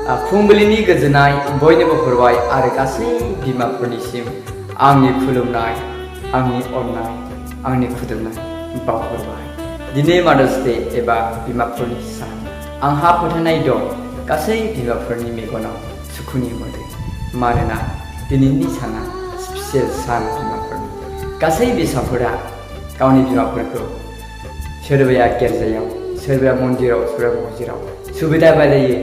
फुंबिलिनि गोजोननाय बयनोबो हरबाय आरो गासै बिमाफोरनिसिम आंनि खुलुमनाय, आंनि अननाय, आंनि खुदुमनाय बावहरबाय। दिनै मादार्स डे एबा बिमाफोरनि सान। आंहा फोथायनाय दं गासै बिमाफोरनि मेगनाव सुखुनि मोदै, मानोना दिनैनि साना स्पेसियेल सान बिमाफोरनि। गासै बिसाफोरा गावनि बिमाफोरखौ सोरबाया गिर्जायाव, सोरबाया मन्दिराव, सोरबाया मस्जिदाव सुबिदा बायदियै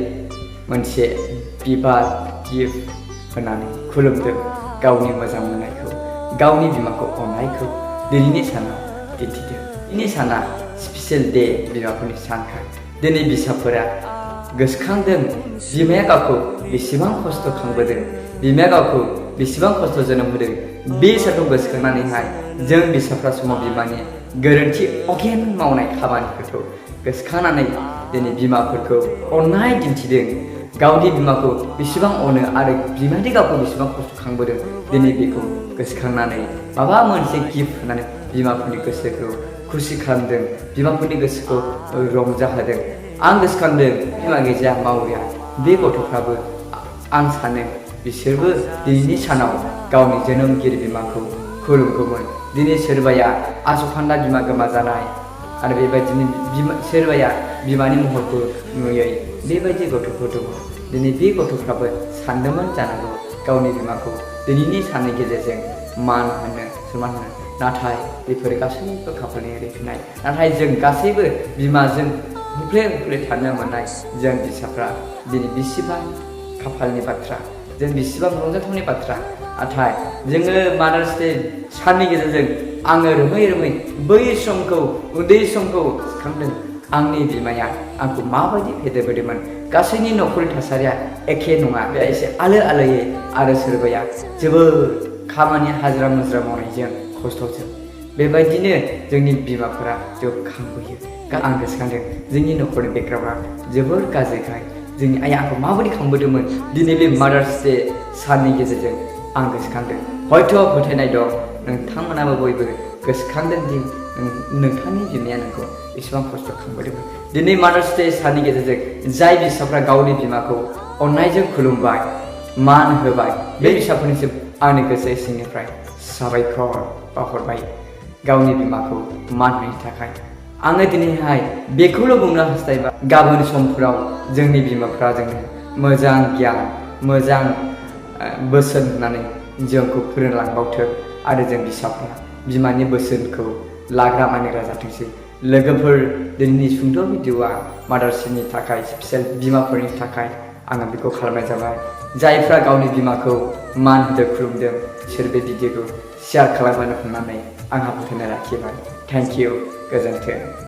मोनसे बिबार गिफ्ट होनानै खुलुमदों गावनि मोजां मोननायखौ, गावनि बिमाखौ अननायखौ दिनैनि सानाव दिन्थिदों। दिनैनि साना स्पेसियेल डे बिमाफोरनि सानखाय दिनै बिसाफोरा गोसोखांदों बिमाया गावखौ बेसेबां खस्थ' खांबोदों, बिमाया गावखौ बेसेबां खस्थ' जोनोम होदों। बे सानखौ गोसोखांनानैहाय जों बिसाफ्रा समाव बिमानि गोरोन्थि अगेन मावनाय खामानिफोरखौ गोसोखांनानै दिनै बिमाफोरखौ अननाय दिन्थिदों। गावनि बिमाखौ बेसेबां अनो आरो बिमानि गावखौ बेसेबां खस्थ' खांबोदों, दिनै बेखौ गोसोखांनानै माबा मोनसे गिफ्ट होनानै बिमाफोरनि गोसोखौ खुसि खालामदों, बिमाफोरनि गोसोखौ रंजाहोदों। आं गोसोखांदों बिमा गिर्जा मावरिया बे गथ'फ्राबो आं सानो बिसोरबो दिनैनि सानाव गावनि जोनोमगिरि बिमाखौ खुलुमगौमोन। दिनै सोरबाया आसखान्दा बिमा गोमाजानाय आरो बेबायदिनो सोरबाया बिमानि महरखौ नुयै बेबायदि गथ'फोर दङ। दिनै बे गथ'फ्राबो सानदोंमोन जानांगौ गावनि बिमाखौ दिनैनि साननि गेजेरजों मान होनो, सनमान होनो, नाथाय बेफोर गासैबो खाफालनि रेफिनाय। नाथाय जों गासैबो बिमाजों हुफ्ले हुफ्ले थानो मोननाय जों बिसाफ्रा दिनै बेसेबां खाफालनि बाथ्रा, जों बेसेबां रंजाथावनि बाथ्रा। नाथाय जोङो मादार्स डे साननि गेजेरजों आङो रोमै रोमै बै समखौ, उन्दै समखौ गोसोखांदों। आंनि बिमाया आंखौ माबायदि फेदेरबोदोंमोन। गासैनि न'खरनि थासारिया एखे नङा, बे एसे आलो आलोयै आरो सोरबाया जोबोद खामानि हाजिरा मुजिरा मावनायजों खस्थ'जों बेबायदिनो जोंनि बिमाफोरा जोबोद खांबोयो। आं गोसोखांदों जोंनि न'खरनि बेकग्राउन्डआ जोबोर गाज्रिखाय जोंनि आइया आंखौ माबायदि खांबोदोंमोन। दिनै बे मादार्स डे साननि गेजेरजों आं गोसोखांदों। हयथ' फोथायनाय दं नोंथांमोनाबो बयबो गोसोखांदों दि नोंथांनि बिमाया नोंखौ बेसेबां खस्थ' खांबोदोंमोन। दिनै मादार्स डे साननि गेजेरजों जाय बिसाफ्रा गावनि बिमाखौ अननायजों खुलुमबाय, मान होबाय, बे बिसाफोरनिसिम आंनि गोसो सिंनिफ्राय साबायखर बावहरबाय गावनि बिमाखौ मान होनायनि थाखाय। आङो दिनैहाय बेखौल' बुंनो हास्थायबाय गाबोन समफोराव जोंनि बिमाफ्रा जोंनो मोजां गियान, मोजां बोसोन होनानै जोंखौ फोरोंलांबावथों आरो जों बिसाफ्रा बिमानि बोसोनखौ लाग्रा मानिग्रा जाथोंसै। लोगोफोर, दिनैनि सुंद' भिडिअ'आ मादार्स डेनि थाखाय स्पेसियेल बिमाफोरनि थाखाय आङो बेखौ खालामनाय जाबाय। जायफ्रा गावनि बिमाखौ मान होदों, खुलुमदों, बिसोर बे भिडिअ'खौ शेयार खालामनो होननानै आंहा फोथायनाय लाखिबाय। थेंक इउ, गोजोन्थों।